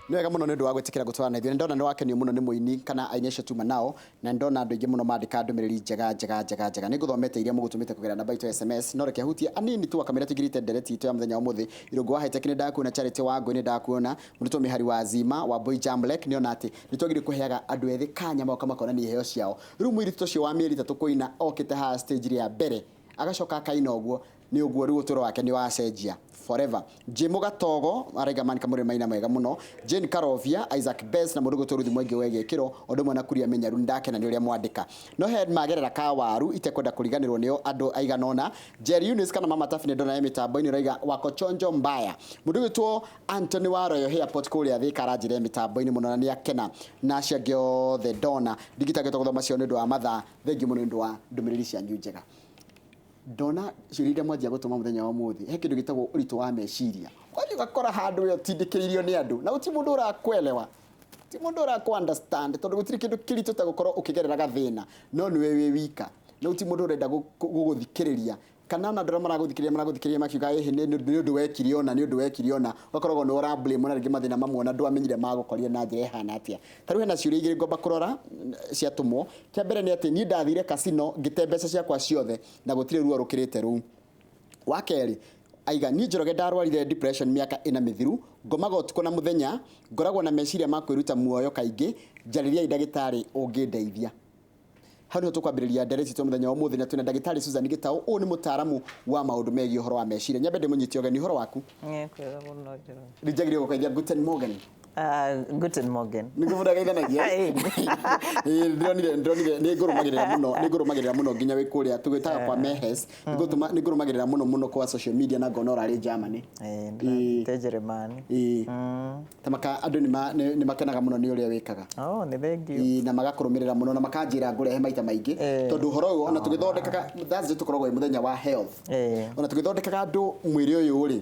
Nĩ wega mũno nĩ ũndũ wa gwĩtĩkĩra gũtwarana na ithuĩ. Nĩ ndona nĩ wakenio mũno nĩ mũini kana aini acio tuma nao, na nĩ ndona andũ aingĩ mũno mandĩka ndũmĩrĩri njega njega njega njega. Nĩ ngũthomete iria mũgũtũmĩte kũgerera namba itũ ya SMS, no reke hutie anini tu akamĩra tũingĩrĩte ndereti itũ ya mũthenya wa ũmũthĩ. Irũngũ wa High-Tech nĩ ndakuona, Charity wa Ngũĩ nĩ ndakuona, Mũrutwo Mĩhari wa Zima, Wambũi Jamlek nĩ ona atĩ nĩ twagĩrĩire kũheaga andũ ethĩ kanya magoka makonania iheo ciao. Rĩu mũirĩtu ta ũcio wa mĩeri ĩtatũ kũina okĩte haha stage rĩa mbere agacoka akaina ũguo, nĩ ũguo rĩu ũtũro wake nĩ wacenjia forever. Jimũ Gatogo araiga man Kamũrĩ maina mega mũno. Jane Karovia, Isaac Best na mũndũ ũgwĩtwo Ruth Mwangi wa Gĩkĩro o ũndũ ũmwe na Kuria Mĩnyaru nĩ ndakena nĩ ũrĩa mwandĩka. No he magerera ka waru itekwenda kũriganĩrwo nĩo andũ aigana ũna. Jerry Eunice kana Mama Taffy nĩ ndona e mĩtambo-inĩ ũraiga wako chonjo mbaya. Mũndũ ũgwĩtwo Anthony wa Royal Airport kũrĩa Thika aranjĩra e mĩtambo-inĩ mũno na nĩ akena na acio angĩ othe ndona. Ndingĩtangĩhota gũthoma ciao nĩ ũndũ wa mathaa. Thengiũ mũno nĩ ũndũ wa ndũmĩrĩri cianyu njega. Ndona ciũria iria mwanjia gũtũma mũthenya wa ũmũthĩ, he kĩndũ gĩtagwo ũritũ wa meciria. Ũgathiĩ ũgakora handũ we ũtindĩkĩrĩirio nĩ andũ na gũtirĩ mũndũ ũrakwelewa, gũtirĩ mũndũ ũrakũ understand tondũ gũtirĩ kĩndũ kĩritũ ta gũkorwo ũkĩgerera gathĩna no nĩwe wĩ wika na gũtirĩ mũndũ ũrenda gũgũthikĩrĩria kana ona andũ arĩa maragũthikĩrĩria maragũthikĩrĩria makiuga ĩhĩ nĩ ũndũ wekire ũna, nĩ ũndũ wekire ũna, ũgakoragwo nĩwe ũra blame na rĩngĩ mathĩna mamwe ona ndwamenyire magũkorire na njĩra ĩhana atĩa. Ta rĩu hena ciũria igĩrĩ ngwamba kũrora ciatũmwo. Kĩa mbere nĩ atĩ niĩ ndathire casino ngĩte mbeca ciakwa ciothe na gũtirĩ ruo rũkĩrĩte rũu. Wa kerĩ, aiga niĩ Njoroge ndarwarire depression mĩaka ĩna mĩthiru, ngomaga ũtukũ na mũthenya, ngoragwo na meciria ma kwĩruta muoyo kaingĩ, njarĩriai ndagĩtarĩ ũngĩndeithia. Hau nĩho tũkwambĩrĩria ndereti itũ mũthenya wa ũmũthĩ na twĩna ndagĩtarĩ Susan Gĩtaũ. Ũyũ nĩ mũtaaramu wa maũndũ megiĩ ũhoro wa meciria. Nyambe ndĩmũnyite ũgeni, ũhoro waku? Nĩ kwega mũno Njoroge. Rĩu njagĩrĩirwo gũkũgeithia Guten Morgen. Guten Morgen. Nĩguo mũndũ ageithanagia. Ĩĩ, ndĩronire ndĩronire nĩ ngũrũmagĩrĩra mũno nĩ ngũrũmagĩrĩra mũno nginya wĩ kũrĩa tũgĩtaga kwa Mehes. Nĩ ngũrũmagĩrĩra mũno mũno kwa social media na ngona ũrarĩ Germany. Ĩĩ, ndĩrathiĩte Njĩrĩmani. Ĩĩ. Ta maka andũ nĩ makenaga mũno nĩ ũrĩa wĩkaga. Oh, nĩ thengiũ. Ĩĩ, na magakũrũmĩrĩra mũno na makanjĩra ngũrehe maita maingĩ tondũ ũhoro ũyũ ona tũgĩthondekaga Thursday tũkoragwo ĩ mũthenya wa health. Ona tũgĩthondekaga andũ mwĩrĩ ũyũ rĩ,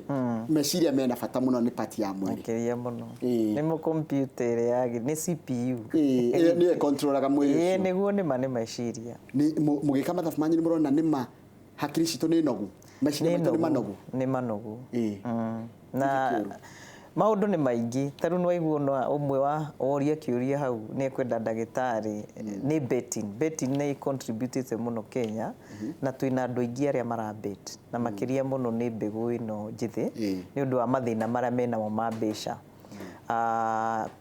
meciria mena bata mũno nĩ part ya mwĩrĩ. Makĩria mũno. Nĩ mo computer ĩrĩa yagĩ nĩ CPU. Ĩĩ, ĩyo nĩyo ĩkontrolaga mwĩrĩ ũcio. Ĩĩ, nĩguo nĩma nĩ meciria. Nĩ mũgĩka mathabu manyu nĩ mũrona nĩma hakiri citũ nĩ nogu, meciria maitũ nĩ manogu. Nĩ manogu. Na maũndũ nĩ maingĩ ta rĩu nĩwaigua ona ũmwe wa woria kĩũria hau nĩ ekwenda ndagĩtarĩ nĩ betting. Betting nĩ ĩ contribute mũno Kenya na twĩna andũ aingĩ arĩa mara bet na makĩria mũno nĩ mbegũ ĩno njĩthĩ nĩ ũndũ wa mathĩna marĩa menamo ma mbeca.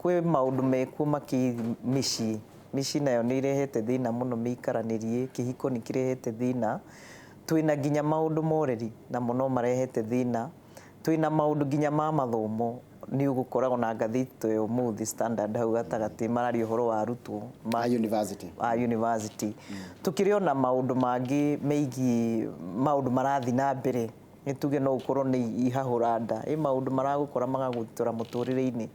Kwĩ maũndũ mekuo mĩciĩ, mĩciĩ nayo nĩ ĩrehete thĩna mũno mĩikaranĩrie, kĩhiko nĩ kĩrehete thĩna, twĩna nginya maũndũ ma ũreri namo no marehete thĩna. Twĩna maũndũ nginya ma mathomo, nĩ ũgũkora ona ngathĩti ta ĩyo ũmũthĩ Standard hau gatagatĩ mararia ũhoro wa arutwo ma university. A university. Tũkĩrĩ ona maũndũ mangĩ megiĩ maũndũ marathiĩ na mbere, nĩ tuge no ũkorwo nĩ ihahũra nda, ĩ maũndũ maragũkora magagũtũra mũtũrĩre-inĩ,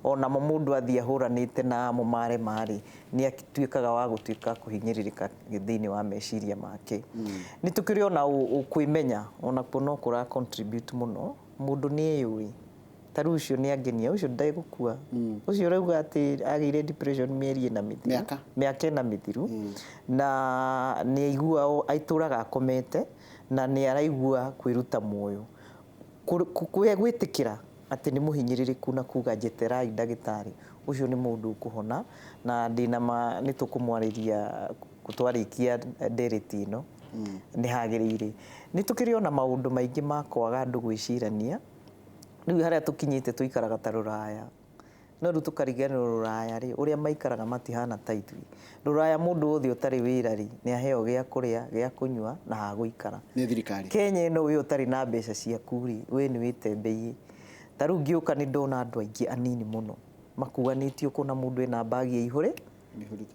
onamo mũndũ athiĩ ahũranĩte namo marema rĩ, nĩ atuĩkaga wa gũtuĩka kũhinyĩrĩrĩka thĩinĩ wa meciria make. Nĩ tũkĩrĩ ona kwĩmenya onakuo no kũra contribute mũno, mũndũ nĩ eyũĩ, ta rĩu ũcio nĩ angenia, ũcio ndegũkua, ũcio ũrauga atĩ agĩire depression mĩeri ĩna mĩthiru, Mĩaka. Mĩaka ĩna mĩthiru, na nĩ aigua aitũraga akomete, na nĩ araigua kwĩruta muoyo. Gwĩtĩkĩra atĩ nĩ mũhinyĩrĩrĩku na kuga njeterai ndagĩtarĩ, ũcio nĩ mũndũ ũkũhona na ndĩna ma nĩ tũkũmwarĩria twarĩkia ndereti ĩno, nĩ hagĩrĩire. Nĩ tũkĩrĩ ona maũndũ maingĩ ma kwaga andũ gwĩcirania, rĩu harĩa tũkinyĩte tũikaraga ta rũraya, no rĩu tũkariganĩrwo rũraya rĩ, ũrĩa maikaraga matihana ta ithuĩ. Rũraya mũndũ wothe ũtarĩ wĩra rĩ, nĩ aheo gĩa kũrĩa, gĩa kũnyua na ha gũikara. Nĩ thirikari. Kenya ĩno we ũtarĩ na mbeca ciaku rĩ, we nĩ wĩtembeiye. Ta rĩu ngĩũka nĩ ndona andũ aingĩ anini mũno makuanĩtio ũkona mũndũ ena mbagi ĩihũre,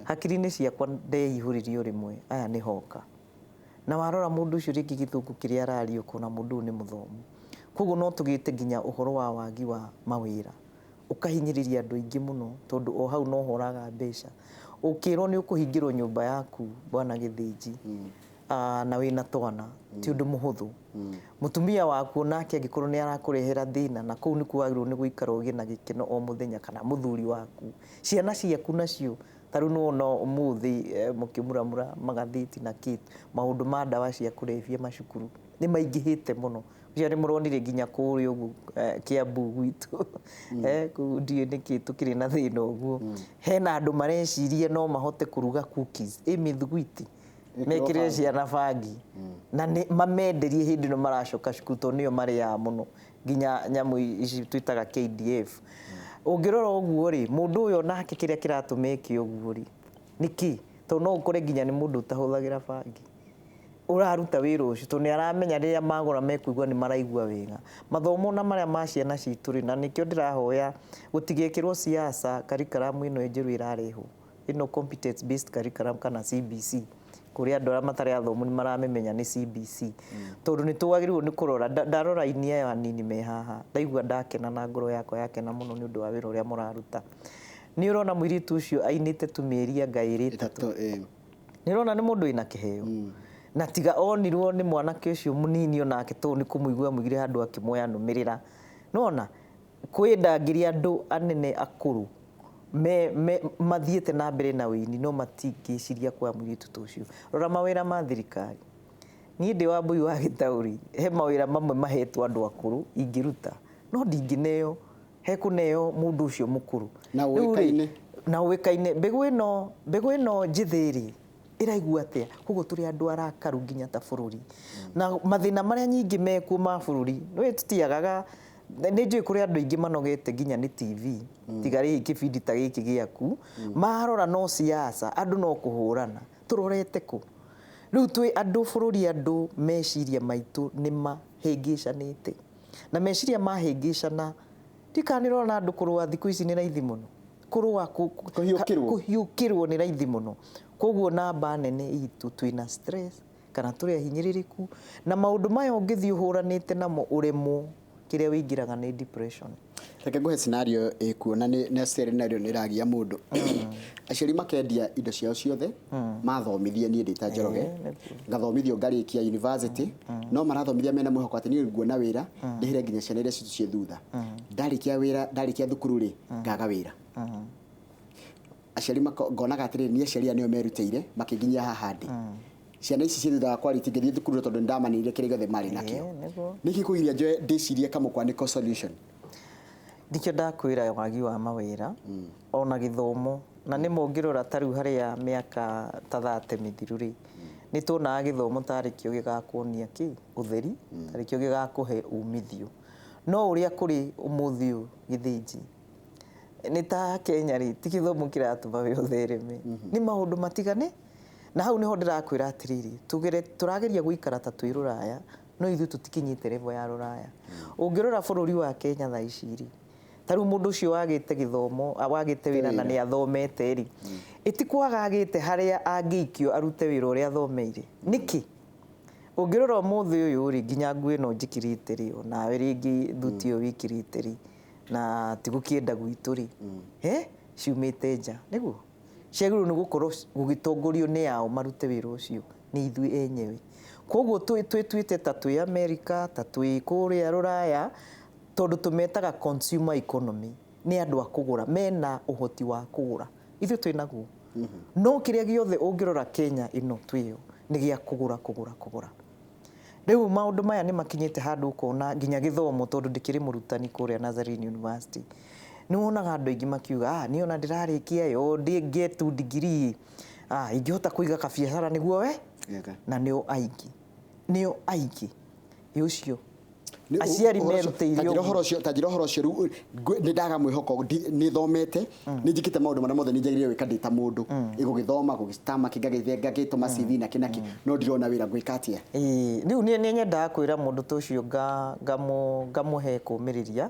hakiri-inĩ ciakwa ndeihũririe o rĩmwe, aya nĩ hoka. Na warora mũndũ ũcio rĩngĩ gĩthũngũ kĩrĩa araria ũkona mũndũ ũyũ nĩ mũthomu. Koguo no tũgĩte nginya ũhoro wa wagi wa mawĩra, ũkahinyĩrĩria andũ aingĩ mũno tondũ o hau no horaga mbeca. Ũkĩrwo nĩ ũkũhingĩrwo nyũmba yaku bwana Gĩthĩnji, na wĩna twana, ti ũndũ mũhũthũ. Mũtumia waku onake angĩkorwo nĩ arakũrehera thĩna, na kũu nĩkuo wagĩrĩirwo nĩ gũikara ũgĩe na gĩkeno o mũthenya, kana mũthuri waku. Ciana ciaku nacio, ta rĩu nĩ wona ũmũthĩ mũkĩmuramura magathĩti na kĩ, maũndũ ma ndawa cia kũrebia macukuru nĩ maingĩhĩte mũno. Ũcio nĩ mũronire nginya kũrĩa ũguo Kiambu gwitũ. Kũu ndiũĩ nĩkĩ tũkĩrĩ na thĩna ũguo. Hena andũ mareciria no mahote kũruga cookies, ĩ mĩthugwiti, mekĩrĩre ciana bangi na nĩ mamenderie hĩndĩ ĩno maracoka cukuru, tondũ nĩyo marĩaga mũno nginya nyamũ ici twĩtaga KDF. Ũngĩrora ũguo rĩ, mũndũ ũyũ onake kĩrĩa kĩratũma eke ũguo rĩ nĩkĩ? Tondũ no ũkore nginya nĩ mũndũ ũtahũthagĩra bangi ũraruta wĩra ũcio, tondũ nĩ aramenya rĩrĩa magũra mekũigua nĩ maraigua wega. Mathomo na marĩa ma ciana citũ rĩ, na nĩkĩo ndĩrahoya gũtigekĩrwo siasa curriculum ĩno njerũ ĩrarehwo, ĩno competence based curriculum kana CBC, kũrĩa andũ arĩa matarĩ athomu nĩ maramĩmenya nĩ CBC, tondũ nĩ twagĩrĩirwo nĩ kũrora. Ndarora aini aya anini me haha, ndaigua ndakena na ngoro yakwa yakena mũno nĩ ũndũ wa wĩra ũrĩa mũraruta. Nĩ ũrona mũirĩtu ũcio ainĩte tu mĩeri anga ĩrĩ ĩtatũ, nĩ ũrona nĩ mũndũ wĩna kĩheo, na tiga onirwo nĩ mwanake ũcio mũnini onake, tondũ nĩ kũmũigua mũigire handũ akĩmuoya nũmĩrĩra. Nĩwona kwĩ ndangĩria andũ anene akũrũ me mathiĩte na mbere na wĩini, no matingĩciria kuoya mũirĩtu ta ũcio. Rora mawĩra ma thirikari, niĩ ndĩ wa Mbui wa Gĩtaũri, he mawĩra mamwe mahetwo andũ akũrũ ingĩruta, no ndingĩneo, hekũneo mũndũ ũcio mũkũrũ. Na ũĩkaine. Na ũĩkaine. Mbegũ ĩno njĩthĩ rĩ, ĩraigua atĩa? Koguo tũrĩ andũ arakaru nginya ta bũrũri, na mathĩna marĩa nyingĩ mekuo ma bũrũri nĩ tũtiagaga. Nĩ njũĩ kũrĩ andũ aingĩ manogete nginya nĩ TV, tiga rĩhĩ kĩbindi ta gĩkĩ gĩaku marora no siasa, andũ no kũhũrana. Tũrorete kũ rĩu? Twĩ andũ bũrũri, andũ meciria maitũ nĩ mahĩngĩcanĩte, na meciria mahĩngĩcana ndikana nĩ ũrona andũ kũrũa thikũ ici nĩ raithi mũno kũrũa. Kũhiũkĩrwo. Kũhiũkĩrwo nĩ raithi mũno. Koguo namba nene itũ twĩna stress kana tũrĩ ahinyĩrĩrĩku, na maũndũ maya ũngĩthiĩ ũhũranĩte namo ũremwo, kĩrĩa wĩingĩraga nĩ depression. Reke nguhe scenario ĩkuo, na nĩ scenario nĩ ĩragia mũndũ. Aciari makendia indo ciao ciothe mathomithie niĩ ndĩ ta Njoroge, ngathomithio ngarĩkia university, no marathomithia mena mwĩhoko atĩ niĩ nguona wĩra ndĩhĩre nginya ciana iria citũ ciĩ thutha. Ndarĩkia wĩra, ndarĩkia thukuru rĩ, ngaga wĩra. Aciari ngonaga atĩrĩrĩ, niĩ aciari aya nĩo merutĩire makĩnginyia haha ndĩ. Ciana ici ciĩ thutha wakwa rĩ, itingĩthiĩ thukuru tondũ nĩndamanĩire kĩrĩa gĩothe marĩ nakĩo. Nĩkĩ kũgiria njoe ndĩcirie kamũkwa nĩko solution? Nikĩo ndakwĩra wagi wa mawĩra ona gĩthomo, na nĩ mũngĩrora ta rĩu harĩa mĩaka ta 30 mĩthiru rĩ, nĩ tuonaga gĩthomo tarĩ kĩo gĩgakuonia kĩ ũtheri, tarĩ kĩo gĩgakũhe umithio, no ũrĩa kũrĩ ũmũthĩ ũyũ gĩthĩnji nĩ ta Kenya rĩ, ti gĩthomo kĩratũma we ũthereme, nĩ maũndũ matigane. Na hau nĩho ndĩrakwĩra atĩrĩrĩ, tũgere tũrageria gũikara ta twĩ rũraya, no ithuĩ tũtikinyĩte level ya rũraya. Ũngĩrora bũrũri wa Kenya thaa ici rĩ, ta rĩu mũndũ ũcio wagĩte gĩthomo, wagĩte wĩra na nĩ athomete rĩ, ĩtikwaga agĩte harĩa angĩikio arute wĩra ũrĩa athomeire. Nĩkĩ? Ũngĩrora ũmũthĩ ũyũ rĩ, nginya nguo ĩno njĩkĩrĩte rĩ, onawe rĩngĩ thuti ĩyo wĩkĩrĩte rĩ, na tigũkĩenda gwitũ rĩ, he ciumĩte nja, nĩguo ciagĩrĩirwo nĩ gũkorwo gũgĩtongorio nĩ ao marute wĩra ũcio nĩ ithuĩ enyewe. Koguo twĩtuĩte ta twĩ Amerika, ta twĩ kũrĩa rũraya, tondũ tũmetaga consumer economy, nĩ andũ a kũgũra, mena ũhoti wa kũgũra, ithuĩ twĩ naguo. No kĩrĩa gĩothe ũngĩrora Kenya ĩno twĩyo nĩ gĩa kũgũra, kũgũra, kũgũra. Rĩu maũndũ maya nĩ makinyĩte handũ ũkona nginya gĩthomo, tondũ ndĩkĩrĩ mũrutani kũrĩa Nazarene University, nĩ wonaga andũ aingĩ makiuga, "Ah, niĩ ona ndĩrarĩkia yo ndĩngie tu degree, ah, ingĩhota kũiga kabiacara nĩguo we." Na nĩo aingĩ, nĩo aingĩ ĩ ũcio aciari merutĩire. Tanjĩra ũhoro ũcio, tanjĩra ũhoro ũcio. Rĩu nĩ ndaga mwĩhoko, nĩ thomete, nĩ njĩkĩte maũndũ marĩa mothe nĩ njagĩrĩire gwĩka ndĩ ta mũndũ, ĩgũgĩthoma gũgĩtama kĩ ngagĩtũma CV na kĩ na kĩ, no ndirona wĩra. Ngwĩka atĩa? Ĩĩ, rĩu niĩ nĩ nyendaga kwĩra mũndũ ta ũcio ngamũhe kũmĩrĩria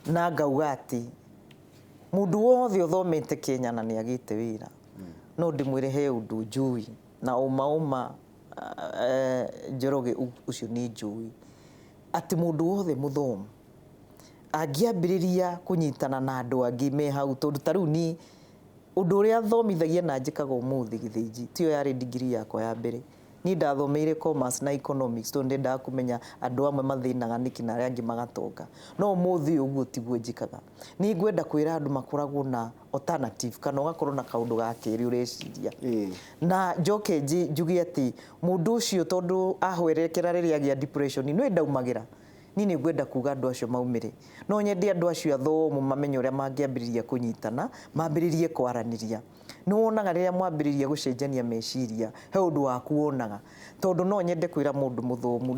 na ngauga atĩ mũndũ wothe ũthomete Kenya na nĩ agĩte wĩra, no ndĩmwĩre he ũndũ njũĩ na ũma ũma, Njoroge ũcio nĩ njũĩ atĩ mũndũ wothe mũthomu angĩambĩrĩria kũnyitana na andũ angĩ me hau, tondũ ta rĩu niĩ ũndũ ũrĩa thomithagia na njĩkaga ũmũthĩ gĩthĩnji tiyo yarĩ degree yakwa ya mbere. Niĩ ndathomeire commerce na economics tondũ ndendaga kũmenya andũ amwe mathĩnaga nĩkĩ na arĩa angĩ magatonga. No ũmũthĩ ũyũ ũguo tiguo njĩkaga. Nĩ ngwenda kwĩra andũ makoragwo na alternative, kana ũgakorwo na kaũndũ ga kerĩ ũreciria. Na njoke njuge atĩ mũndũ ũcio tondũ ahwerekera rĩrĩa agĩa depression nĩ ndaumagĩra. Niĩ nĩ ngwenda kuga andũ acio maumĩre. No nyende andũ acio athomu mamenye ũrĩa mangĩambĩrĩria kũnyitana, mambĩrĩrie kwaranĩria. Nĩ wonaga rĩrĩa mwambĩrĩria gũcenjania meciria, he ũndũ waku wonaga. Tondũ no nyende kwĩra mũndũ mũthomu,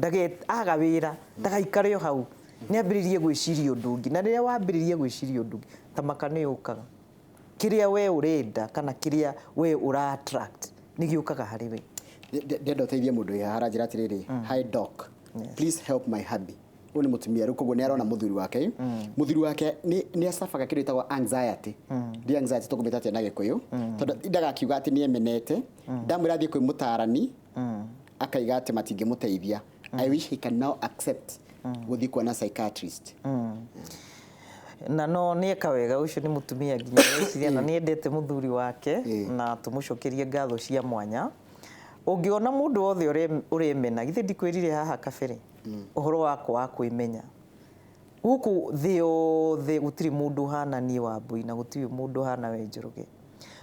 aga wĩra, ndagaikare o hau. Nĩ ambĩrĩrie gwĩciria ũndũ ũngĩ. Na rĩrĩa wambĩrĩria gwĩciria ũndũ ũngĩ, ta maka nĩ yũkaga. Kĩrĩa we ũrenda kana kĩrĩa we ũra attract nĩ gĩũkaga harĩ we. Ndenda ũteithie mũndũ wĩ haha aranjĩra atĩrĩrĩ, "Hi doc, please help my hubby." Ũyũ nĩ mũtumia rĩu, koguo nĩ arona mũthuri wake. Mũthuri wake nĩ acabaga kĩndũ gĩtagwo anxiety. Ndi anxiety tũkũmĩta atĩa na Gĩkũyũ? Tondũ ndagakiuga atĩ nĩ emenete. Ndamwĩra athiĩ kwĩ mũtaarani, akaiga atĩ matingĩmũteithia. I wish he can now accept gũthiĩ kuona psychiatrist. Na no nĩ eka wega, ũcio nĩ mũtumia nginya weciria na nĩ endete mũthuri wake, na tũmũcokerie ngatho cia mwanya. Ũngĩona mũndũ wothe ũremena, githĩ ndikwĩrire haha kabere ũhoro wakwa wa kwĩmenya? Gũkũ thĩ yothe gũtirĩ mũndũ ũhana niĩ Wambui, na gũtirĩ mũndũ ũhana we Njoroge.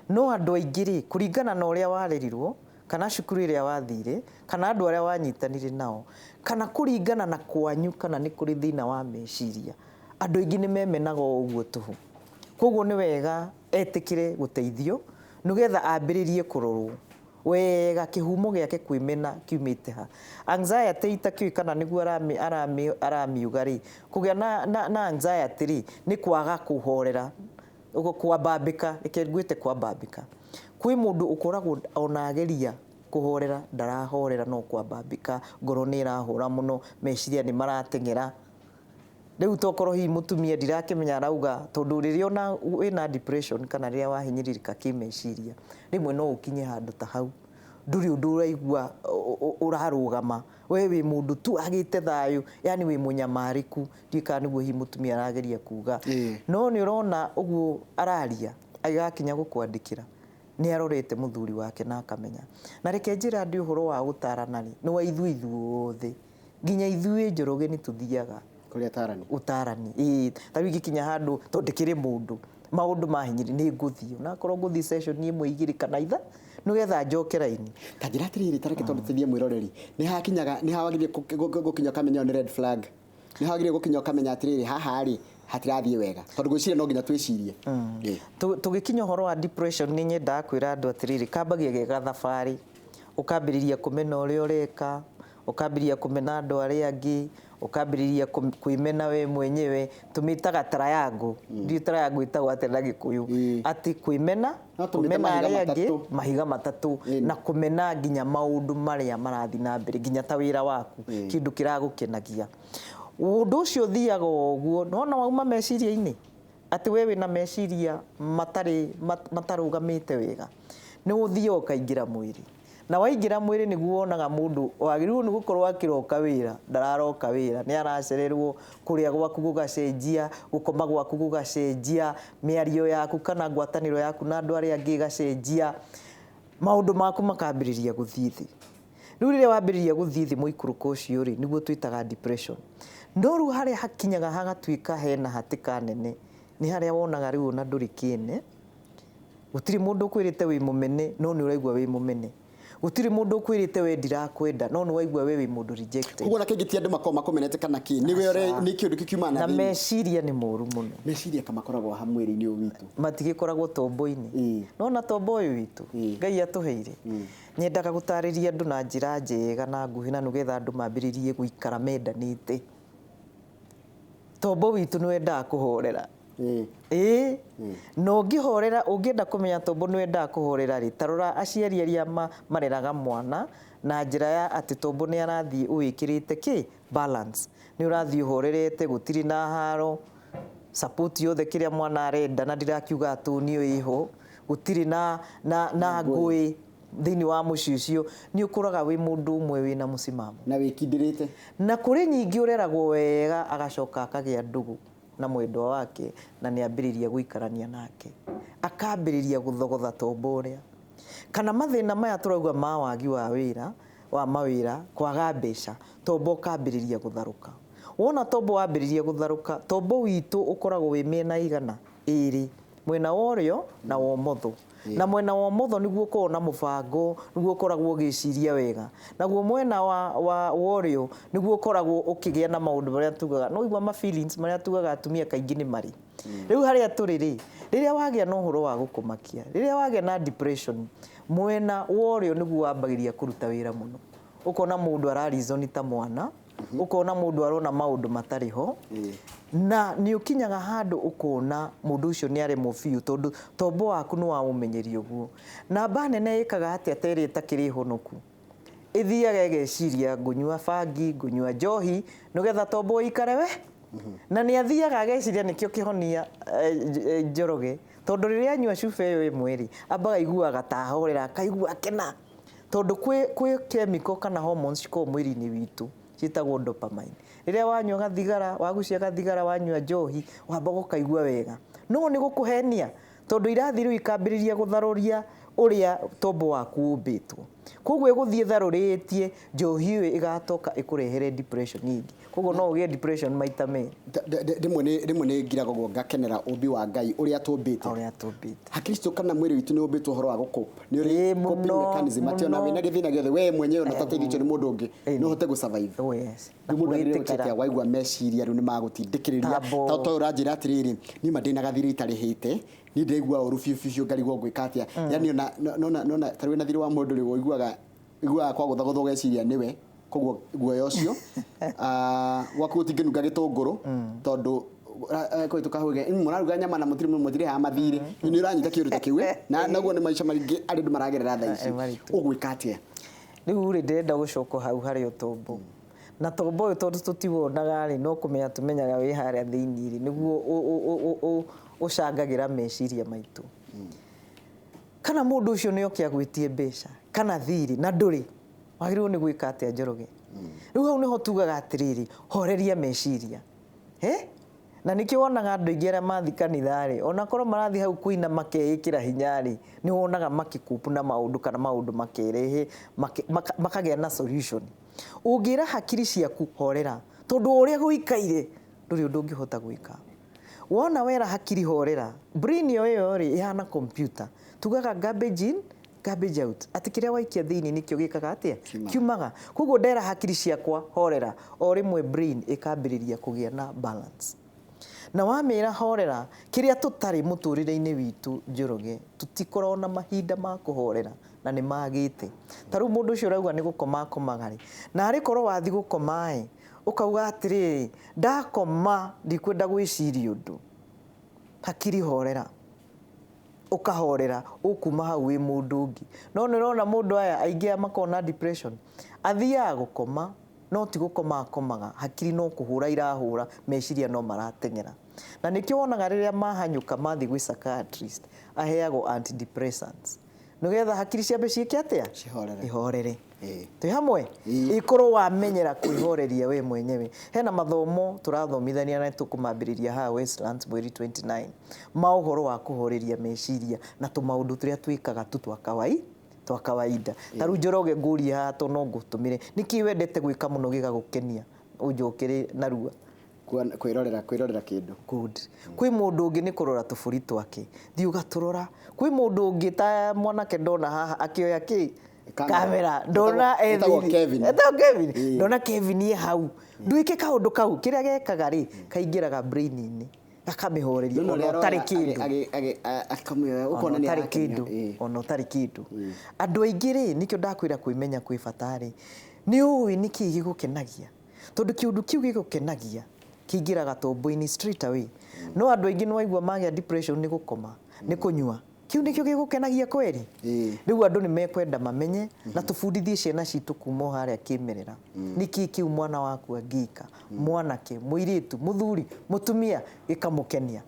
No andũ aingĩ rĩ, kũringana na ũrĩa warerirwo, kana cukuru ĩrĩa wathire, kana andũ arĩa wanyitanire nao, kana kũringana na kwanyu, kana nĩ kũrĩ thĩna wa meciria, andũ aingĩ nĩ memenaga o ũguo tũhũ. Koguo nĩ wega etĩkĩre gũteithio nĩgetha ambĩrĩrie kũrorwo wega kĩhumo gĩake kwĩmena kiumĩte ha. Anxiety itakĩũĩ kana nĩguo aramiuga rĩ, kũgĩa na anxiety rĩ, nĩ kwaga kũhorera, ũguo kwambambĩka, reke ngwĩte kwambambĩka. Kwĩ mũndũ ũkoragwo ona ageria kũhorera ndarahorera, no kwambambĩka, ngoro nĩ ĩrahũra mũno, meciria nĩ marateng'era. Rĩu tokorwo hihi mũtumia ndirakĩmenya arauga, tondũ rĩrĩa ona wĩna depression kana rĩrĩa wahinyĩrĩrĩka kĩmeciria, rĩmwe no ũkinye handũ ta hau, ndũrĩ ũndũ ũraigua ũrarũgama, we wĩ mũndũ tu agĩte thayũ, yani wĩ mũnyamarĩku. Ndiũĩ kana nĩguo hihi mũtumia arageria kuga. No nĩ ũrona ũguo araria agĩgakinya gũkwandĩkĩra, nĩ arorete mũthuri wake na akamenya. Na reke njĩre andũ ũhoro wa gũtarana rĩ, nĩ wa ithuĩ ithuothe, nginya ithuĩ Njoroge nĩ tũthiaga kũrĩ atarani. Ũtarani, ĩĩ. Ta rĩu ingĩkinya handũ, tondũ ndĩkĩrĩ mũndũ, maũndũ mahinyĩrĩ, nĩ ngũthiĩ onakorwo ngũthiĩ session ĩmwe, igĩrĩ kana itha, nĩgetha njoke raini. Ta njĩra atĩrĩrĩ, ta reke tondũ teithie mwĩroreri, nĩ hakinyaga, nĩ hawagĩrĩire gũkinya ũkamenya ĩyo nĩ red flag? Nĩ hawagĩrĩire gũkinya ũkamenya atĩrĩrĩ, haha rĩ hatirathiĩ wega? Tondũ ngwĩciria no nginya twĩcirie. Tũgĩkinya ũhoro wa depression, nĩ nyendaga kwĩra andũ atĩrĩrĩ, kambagia ge gathabarĩ, ũkambĩrĩria kũmena ũrĩa ũreka, ũkambĩrĩria kũmena andũ arĩa angĩ, ũkambĩrĩria kwĩmena we mwenyewe. Tũmĩtaga triangle. Ndiũĩ triangle ĩtagwo atĩa na Gĩkũyũ. Atĩ kwĩmena, No tũmĩte kũmena mahiga arĩa angĩ, matatũ. Mahiga matatũ, na kũmena nginya maũndũ marĩa marathiĩ na mbere, nginya ta wĩra waku, kĩndũ kĩragũkenagia. Ũndũ ũcio ũthiaga o ũguo, nĩwona wauma meciria-inĩ, atĩ we wĩna meciria matarĩ matarũgamĩte wega, nĩ ũthiaga ũkaingĩra mwĩrĩ. Na waingĩra mwĩrĩ nĩguo wonaga mũndũ wagĩrĩirwo nĩ gũkorwo akĩroka wĩra, ndararoka wĩra, nĩ aracererwo, kũrĩa gwaku gũgacenjia, gũkoma gwaku gũgacenjia, mĩario yaku kana ngwatanĩro yaku na andũ arĩa angĩ ĩgacenjia, maũndũ maku makambĩrĩria gũthiĩ thĩ. Rĩu rĩrĩa wambĩrĩria gũthiĩ thĩ mũikũrũko ũcio rĩ, nĩguo twĩtaga depression. No rĩu harĩa hakinyaga hagatuĩka hena hatĩka nene, nĩ harĩa wonaga rĩu ona ndũrĩ kĩene, gũtirĩ mũndũ ũkwĩrĩte wĩ mũmene, no nĩ ũraigua wĩ mũmene. Gũtirĩ mũndũ ũkwĩrĩte we ndirakwenda, no nĩ waigua we wĩ mũndũ rejected. Koguo na kĩngĩ ti andũ makoragwo makũmenete kana kĩ, nĩ we Aca. nĩ kĩũndũ kĩkiumana na thĩinĩ. Meciria nĩ moru mũno. Meciria kamakoragwo ha mwĩrĩ-inĩ ũyũ witũ. Matigĩkoragwo tombo-inĩ. Nona tombo ũyũ witũ Ngai atũheire. Nyendaga gũtarĩria andũ na njĩra njega na nguhĩ, na nĩgetha andũ mambĩrĩrie gũikara mendanĩte. Tombo witũ nĩ wendaga kũhorera. Ĩĩ. Na ũngĩhorera, ũngĩenda kũmenya tombo nĩ wendaga kũhorera rĩ, ta rora aciari arĩa mareraga mwana na njĩra ya atĩ tombo nĩ arathiĩ ũwĩkĩrĩte kĩ balance, nĩ ũrathiĩ ũhorerete, gũtirĩ na haro, support yothe kĩrĩa mwana arenda, na ndirakiuga atũnio ĩho, gũtirĩ na ngũĩ thĩinĩ wa mũciĩ ũcio, nĩ ũkũraga wĩ mũndũ ũmwe wĩna mũsimamo na wĩkindĩrĩte. Na kũrĩ nyingĩ ũreragwo wega, agacoka akagĩa ndũgũ na mwendwa wake, na nĩ ambĩrĩria gũikarania nake, akambĩrĩria gũthogotha tombo ũrĩa, kana mathĩna maya tũrauga ma wagi wa wĩra, wa mawĩra, kwaga mbeca, tombo ũkambĩrĩria gũtharũka. Wona tombo wambĩrĩria gũtharũka, tombo witũ ũkoragwo wĩ mĩena igana ĩrĩ. Mwena wa ũrĩo na wa ũmotho. Na mwena wa ũmotho nĩguo ũkoragwo na mũbango, nĩguo ũkoragwo ũgĩciria wega. Naguo mwena wa ũrĩo nĩguo ũkoragwo ũkĩgĩa na maũndũ marĩa tugaga. No ũigua ma feelings marĩa tugaga atumia kaingĩ nĩ marĩ. Rĩu harĩa tũrĩ rĩ, rĩrĩa wagĩa na ũhoro wa gũkũmakia, rĩrĩa wagĩa na depression, mwena wa ũrĩo nĩguo wambagĩrĩria kũruta wĩra mũno. Ũkona mũndũ ara reason ta mwana, ũkona mũndũ arona maũndũ matarĩ ho, na nĩ ũkinyaga handũ ũkona mũndũ ũcio nĩ aremwo biũ tondũ tombo waku nĩ waũmenyeria ũguo. Namba nene ĩkaga atĩa ta ĩrĩa ĩtakĩrĩ honoku? Ĩthiaga ĩgeciria ngũnyua bangi, ngũnyua njohi, nĩgetha tombo ũikare we. Na nĩ athiaga ageciria nĩkĩo kĩhonia Njoroge, tondũ rĩrĩa anyua cuba ĩyo ĩmwe rĩ, ambaga aiguaga ta ahorera, akaigua akena. Tondũ kwĩ chemical kana hormones cikoragwo mwĩrĩ-inĩ witũ ciĩtagwo dopamine. Rĩrĩa wanyua gathigara, wagucia gathigara, wanyua njohi, wambaga ũkaigua wega. No nĩ gũkũhenia, tondũ irathiĩ rĩu ikambĩrĩria gũtharũria ũrĩa tombo waku ũmbĩtwo. Koguo ĩgũthiĩ ĩtharũrĩtie, njohi ĩyo ĩgatoka ĩkũrehere depression ĩngĩ. Koguo no ũgĩe depression maita merĩ. Rĩmwe nĩ ngiraga ũguo ngakenera ũmbi wa Ngai ũrĩa tũmbĩte. Ũrĩa tũmbĩte. Hakiri citũ kana mwĩrĩ witũ nĩ ũmbĩtwo ũhoro wa gũ-cope. Nĩ ũrĩ Ĩĩ, coping mũno, mechanism, atĩ ona mũno. wĩna gĩthĩna gĩothe, we mwenyewe ona ũtateithĩtio nĩ mũndũ ũngĩ, no ũhote gũ-survive. Oh, yes. Rĩu mũndũ agĩrĩirwo gwĩka Kwĩĩtĩkĩra. atĩa waigua meciria rĩu nĩ magũtindĩkĩrĩria. Tambo. Ta ũyũ ũranjĩra atĩrĩrĩ, niĩ ma ndĩna gathirĩ itarĩhĩte, niĩ ndĩraigua ũru biũ biũ biũ ngarigwo ngwĩka atĩa. Yaani ona nona nona ta rĩu wĩna thirĩ wa mũndũ rĩ, ũiguaga kwa gũthagũthwo ũgeciria nĩwe, koguo guoya ũcio. Gwaku gũtingĩnunga gĩtũngũrũ, tondũ kũhĩtũka hau mũraruga nyama na mũtirĩhaga mathirĩ. Nĩ ũranyita kĩũndũ ta kĩu, na naguo nĩ maica maingĩ andũ maragerera thaa ici. Maritũ. Ũgwĩka atĩa? Rĩu rĩ, ndĩrenda gũcoka hau harĩ ũtombo. Na tombo ũyũ tondũ tũtiwonaga rĩ, no kũmenya tũmenyaga wĩ harĩa thĩinĩ rĩ, nĩguo ũcangagĩra meciria maitũ. Kana mũndũ ũcio nĩ oke agwĩtie mbeca kana thirĩ na ndũrĩ, wagĩrĩirwo nĩ gwĩka atĩa Njoroge? Rĩu hau nĩho tugaga atĩrĩrĩ, horeria meciria. Na nĩkĩo wonaga andũ aingĩ arĩa mathiĩ kanitha rĩ, ona korwo marathiĩ hau kũina makeĩkĩra hinya rĩ, nĩ wonaga makĩkũpu na maũndũ kana maũndũ makerehe, makagĩa na solution. Ũngĩra hakiri ciaku horera, tondũ ũrĩa gũikaire ndũrĩ ũndũ ũngĩhota gwĩka. Wona wera hakiri horera, brain ĩyo ĩyo rĩ ĩhana computer. Tugaga garbage in, garbage out. Atĩ kĩrĩa waikia thĩinĩ nĩkĩo gĩkaga atĩa? Kiumaga. Kiumaga. Koguo ndera hakiri ciakwa horera, o rĩmwe brain ĩkambĩrĩria kũgĩa na balance. Na wamĩra horera, kĩrĩa tũtarĩ mũtũrĩre-inĩ witũ Njoroge, tũtikoragwo na mahinda ma kũhorera na nĩ magĩte. Ta rĩu mũndũ ũcio ũrauga nĩ gũkoma akomaga rĩ, na arĩ korwo wathiĩ gũkoma ĩ, ũkauga atĩrĩrĩ, ndakoma ndikwenda gwĩciria ũndũ. Hakiri horera. Ũkahorera, ũkuma hau wĩ mũndũ ũngĩ. No nĩ ũrona mũndũ aya aingĩ aya makoragwo na depression, athiaga gũkoma, no ti gũkoma akomaga, hakiri no kũhũra irahũra, meciria no marateng'era. Na nĩkĩo wonaga rĩrĩa mahanyũka mathiĩ gwĩ psychiatrist, aheagwo antidepressants. Nĩgetha hakiri ciambe ciĩke atĩa? Cihorere. Ihorere. Twĩ hamwe? Ikorwo wamenyera kwĩhoreria we mwenyewe. Hena mathomo tũrathomithania na tũkũmambĩrĩria haha Westlands mweri 29 ma ũhoro wa kũhoreria meciria na tũmaũndũ tũrĩa twĩkaga tu twa twa kawaida. Ta rĩu Njoroge ngũrie haha to no ngũtũmĩre, nĩkĩ wendete gwĩka mũno gĩgagũkenia ũnjokere narua? Kwĩrorera kĩndũ. Good. Kwĩ mũndũ ũngĩ nĩ kũrora tũbũri twake, thiĩ ũgatũrora. Kwĩ mũndũ ũngĩ ta mwanake ndona haha akĩoya kĩ? Kamera. Kamera. Ndona Etagwo ethiri. Kevin. Etagwo Kevin. Ndona Kevin ye hau. Ndwĩke kaũndũ kau, kĩrĩa gekaga rĩ, kaingĩraga brain-inĩ. Gakamĩhoreria No, no, ona rĩrĩa ũtarĩ arora, kĩndũ. akamĩoya, Ona ũkona nĩ ũtarĩ arakenia. kĩndũ. Ona ũtarĩ kĩndũ. Andũ aingĩ rĩ, nĩkĩo ndakwĩra kwĩmenya kwĩ bata rĩ, nĩ ũĩ nĩkĩ gĩgũkenagia. Tondũ kĩũndũ kĩu gĩgũkenagia kĩingĩraga tombo-inĩ straight away. No andũ aingĩ nĩ waigua magĩa depression nĩ gũkoma, nĩ kũnyua. Kĩu nĩkĩo gĩgũkenagia kweri? Rĩu andũ nĩ mekwenda mamenye na tũbundithie ciana citũ kuma o harĩa kĩmerera. Nĩkĩ kĩu mwana waku angĩka? Mwanake, mũirĩtu, mũthuri, mũtumia, gĩkamũkenia.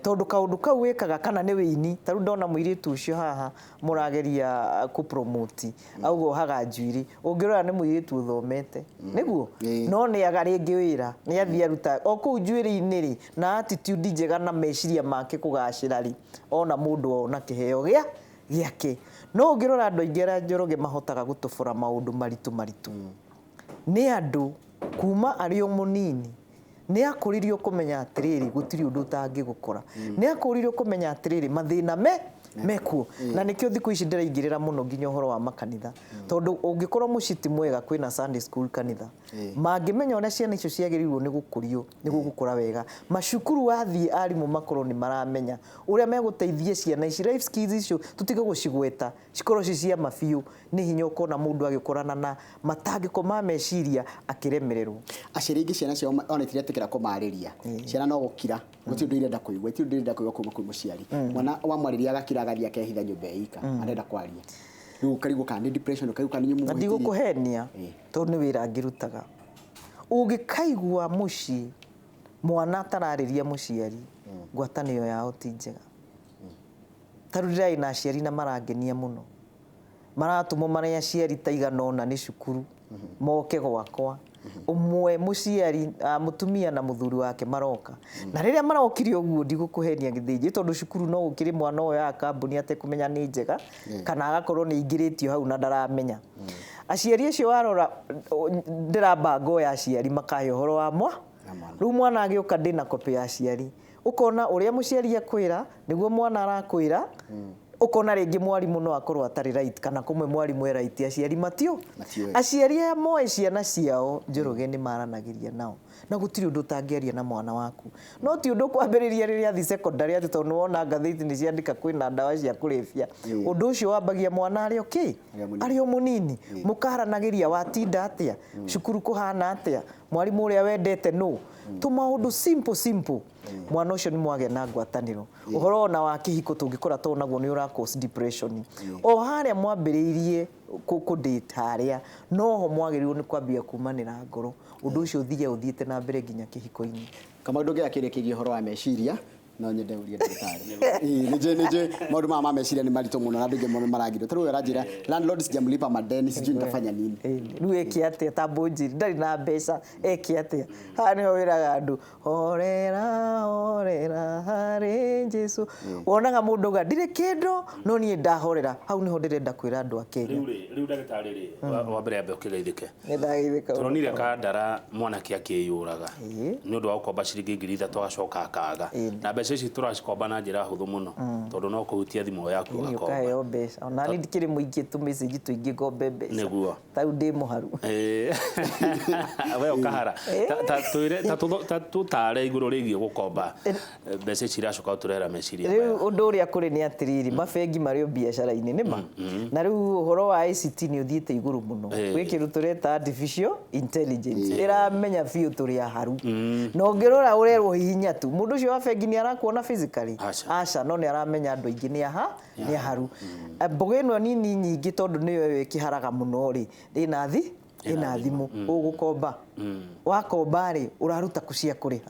Tondũ kaũndũ kau wĩkaga kana nĩ wĩini, ta rĩu ndona mũirĩtu ũcio haha mũrageria kũ-promote, auga ohaga njuĩrĩ, ũngĩrora nĩ mũirĩtu ũthomete, nĩguo? No nĩ aga rĩngĩ wĩra, nĩ athiĩ aruta o kũu njuĩrĩ-inĩ rĩ, na attitude njega na meciria make kũgacĩra rĩ, ona mũndũ ona kĩheo gĩake. No ũngĩrora andũ aingĩ arĩa Njoroge mahotaga gũtobora maũndũ maritũ maritũ, nĩ andũ kuma arĩ o mũnini Nĩ akũririo kũmenya atĩrĩrĩ, gũtirĩ ũndũ ũtangĩgũkora. Nĩ akũririo kũmenya atĩrĩrĩ, mathĩna mekuo. Na nĩkĩo thikũ ici ndĩraingĩrĩra mũno nginya ũhoro wa makanitha, tondũ ũngĩkorwo mũciĩ ti mwega, kwĩna Sunday school kanitha, mangĩmenya ũrĩa ciana icio ciagĩrĩirwo nĩ gũkũrio nĩguo gũkũra wega. Macukuru wathiĩ, arimũ makorwo nĩ maramenya ũrĩa megũteithia ciana ici, life skills icio tũtige gũcigweta, cikorwo ci cia mabiũ. Nĩ hinya ũkona mũndũ agĩkorana na matangĩko ma meciria akĩremererwo. Aciari aingĩ ciana ciao ona itiretĩkĩra kũmarĩria. Ciana no gũkira, gũtirĩ ũndũ irenda kũigua, itirĩ ũndũ irenda kũigua kuma kwĩ mũciari. Mwana wamwarĩria agakira, agathiĩ akehitha nyũmba e ika, arenda kwaria. Rĩu ũkarigwo kana nĩ depression, ũkarigwo kana nĩ Na mũmũhĩtĩrie. Ndigũkũhenia, tondũ nĩ wĩra ngĩrutaga. Ũngĩkaigua mũciĩ mwana atararĩria mũciari, ngwatanĩro yao ti njega. Ta rĩu ndĩrarĩ na aciari na marangenia mũno, maratũmwo marĩ aciari ta igana ũna nĩ cukuru moke gwakwa. Ũmwe mũciari, mũtumia na mũthuri wake maroka, na rĩrĩa marokire ũguo, ndigũkũhenia gĩthĩnjĩ, tondũ cukuru no gũkĩrĩ mwana oyaga kambuni atekũmenya nĩ njega, kana agakorwo nĩ aingĩrĩtio hau na ndaramenya. Aciari acio warora, ndĩramba ngoya aciari makahe ũhoro wa Na mwana. Rĩu mwana agĩũka, ndĩna copy ya aciari, ũkona ũrĩa mũciari akwĩra nĩguo mwana arakwĩra. Ũkona rĩngĩ mwarimũ no akorwo atarĩ right, kana kũmwe mwarimũ e right, aciari matio. Matiũĩ. Aciari aya moĩ ciana ciao, Njoroge, nĩ maranagĩria nao, na gũtirĩ ũndũ ũtangĩaria na mwana waku. No ti ũndũ kwambĩrĩria rĩrĩa athi secondary, atĩ tondũ nĩwona ngathĩti nĩ ciandĩka kwĩna ndawa cia kũrebia. Ũndũ ũcio wambagia mwana arĩ o kĩ? Arĩ o mũnini. Arĩ o mũnini. Mũkaranagĩria, watinda atĩa cukuru, kũhana atĩa, mwarimũ ũrĩa wendete nũ, tũmaũndũ simple simple. Mwana ũcio nĩ mwagĩa na ngwatanĩro. Ũhoro ona wa kĩhiko tũngĩkora to naguo nĩ ũra cause depression. O harĩa mwambĩrĩirie kũ date, harĩa noho mwagĩrĩirwo nĩ kwambia kumanĩra ngoro. Ũndũ ũcio ũthiĩ ũthiĩte na mbere nginya kĩhiko-inĩ. Kama ndũngĩaga kĩũria kĩgiĩ ũhoro wa meciria, no nyende ũrie ndagĩtarĩ. Ĩĩ, nĩ njũĩ maũndũ maya ma meciria nĩ maritũ mũno, na andũ aingĩ mũno maragirwo. Ta rĩu aranjĩra, "Landlord sijamlipa madeni, sijui nitafanya nini." Rĩu eke atĩa? Tambũnjiri ndarĩ na mbeca, eke atĩa? Haha nĩho wĩraga andũ, horera, horera harĩ Jesu. Wonaga mũndũ auga ndirĩ kĩndũ, no niĩ ndahorera. Hau nĩho ndĩrenda kwĩra andũ a Kenya. Rĩu rĩ, rĩu ndagĩtarĩ rĩ, wa mbere ambe ũkĩgeithĩke. Nĩ ndageithĩka. Tũronire Kandara mwanake akĩyũraga nĩ ũndũ wa gũkomba ciringi 3,000, agacoka akaga. Na mbeca ici tũracikomba na njĩra hũthũ mũno, tondũ no kũhutia thimũ yaku Nĩ ũgakomba. ũkaheo mbeca. Ona niĩ ndikĩrĩ mũingĩ tũ message tũingĩ ngombe mbeca. Nĩguo. Tarĩu ndĩ mũharu. We ũkahara. Ta twĩre, ta tũtare igũrũ rĩgiĩ gũkomba mbeca ici iracoka gũtũrehera meciria Rĩu maya. ũndũ ũrĩa kũrĩ nĩ atĩrĩrĩ, mabengi marĩ o biacara-inĩ nĩma, na rĩu ũhoro wa ICT nĩ ũthiĩte igũrũ mũno. Gwĩ kĩndũ tũreta artificial intelligence, ĩramenya biũ tũrĩ aharu, na ũngĩrora ũrerwo hihinya tu, mũndũ ũcio wa bengi nĩ arakuona physically? Aca. Aca, no nĩ aramenya andũ aingĩ nĩ aha nĩ aharu. Mboga ĩno nini nyingĩ, tondũ nĩyo ĩyo ĩkĩharaga mũno rĩ, ĩna thimũ ũgũkomba. Wakomba rĩ, ũraruta kũ cia kũrĩha?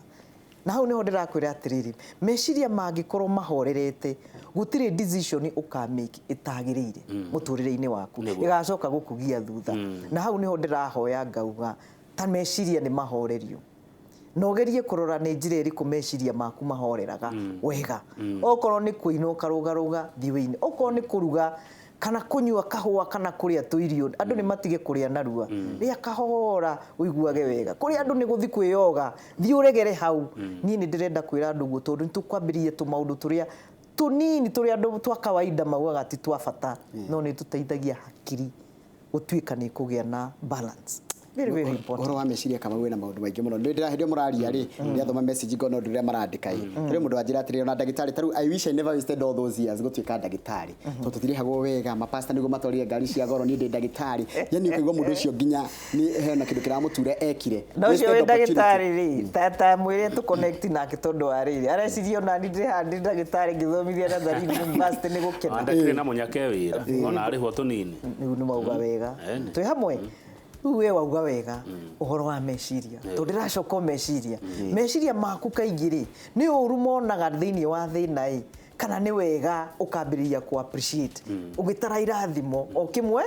Na hau nĩho ndĩrakwĩra atĩrĩrĩ, meciria mangĩkorwo mahorerete, gũtirĩ decision ũkamake ĩtagĩrĩire mũtũrĩre-inĩ waku, ĩgacoka gũkũgia thutha. Na hau nĩho ndĩrahoya ngauga ta meciria nĩ mahorerio, na ũgerie kũrora nĩ njĩra ĩrĩkũ meciria maku mahoreraga wega. Okorwo nĩ kũina, ũkarũgarũga, thiĩ wĩine. Okorwo nĩ kũruga kana kũnyua kahũa kana kũrĩa tũirio, andũ nĩ matige kũrĩa narua, rĩa kahora ũiguage wega. Kũrĩa andũ nĩ gũthi kwĩyoga, thiĩ ũregere hau. Niĩ nĩ ndĩrenda kwĩra andũ ũguo, tondũ nĩ tũkwambĩrĩria tũmaũndũ tũrĩa tũnini, tũrĩa andũ twa kawaida maugaga ti twa bata, no nĩ tũteithagia hakiri gũtuĩka nĩ kũgĩa na balance. Very very important. Ũhoro wa meciria, kama wĩna maũndũ maingĩ mũno. Nĩ hĩndĩ ĩyo mũraria rĩ, ndĩrathoma message ngona ũndũ ũrĩa marandĩka ĩ. Kũrĩ mũndũ wanjĩra atĩrĩrĩ, ona ndagĩtarĩ ta rĩu, "I wish I never wasted all those years gũtuĩka ndagĩtarĩ, tondũ tũtirĩhagwo wega, mapasta nĩguo matwarire ngari cia goro, niĩ ndĩ ndagĩtarĩ." Yani ũkaigua mũndũ ũcio nginya nĩ hena kĩndũ kĩramũtura ekire. Na ũcio Wasted wĩ opportunity. ndagĩtarĩ rĩ, ta mwĩre tũ connect nake, tondũ wa rĩrĩ areciria ona niĩ ndĩ haha ndĩ ndagĩtarĩ ngĩthomithia Nazarene University nĩ gũkena. Ndakĩrĩ na mũnyake wĩra ona arĩhwo tũnini. Rĩu nĩ mauga wega. Ĩni. Twĩ hamwe. Rĩu we wauga wega ũhoro wa meciria, tondũ ndĩracoka o meciria. Meciria maku kaingĩ rĩ, nĩ ũru monaga thĩinĩ wa thĩna ĩ, kana nĩ wega ũkambĩrĩria ku appreciate ũgĩtara irathimo o kĩmwe.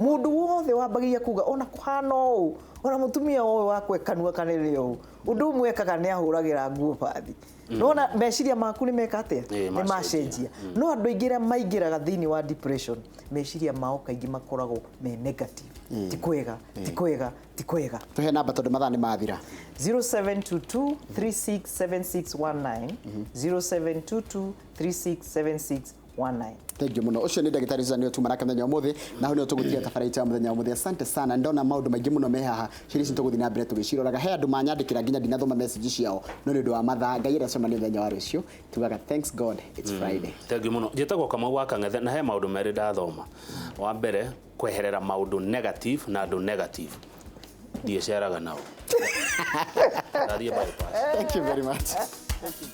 Mũndũ wothe wambagĩrĩria kuga ona kũhana ũũ, Ona mũtumia ũyũ wakwa kanua kanene ũũ, ũndũ ũmwe ekaga nĩ ahũragĩra nguo bathi. Nona meciria maku nĩ meka atĩa? Ĩĩ, Nĩ macenjia. macenjia. No andũ aingĩ arĩa maingĩraga thĩinĩ wa depression, meciria mao kaingĩ makoragwo me negative. Ti kwega, ti kwega, ti kwega. Tuhe namba tondũ mathaa nĩ mathira. 0722 367619, 0722 367619. Thank you muno. Ucio nĩ ndagĩtarĩ Susan nĩwe tuma nake mũthenya wa ũmũthĩ, na hau nĩho tũgũtiga tabarĩra itũ ya mũthenya wa ũmũthĩ. Asante sana, ndona maũndũ maingĩ mũno me haha, ciũria ici tũgũthiĩ na mbere tũgĩciroraga. He andũ manyandĩkĩra nginya ndinathoma message ciao, no nĩ ũndũ wa mathaa, Ngai ĩrĩa cemania mũthenya wa rũciũ. Tugaga thanks God it's Friday. Thank you muno. Njĩtagwo Kamau wa Kang'ethe, na he maũndũ merĩ ndathoma. Wa mbere, kweherera maũndũ negative na andũ negative, ndiĩceraga nao. Ndathiĩ bypass. Thank you very much. Thank you.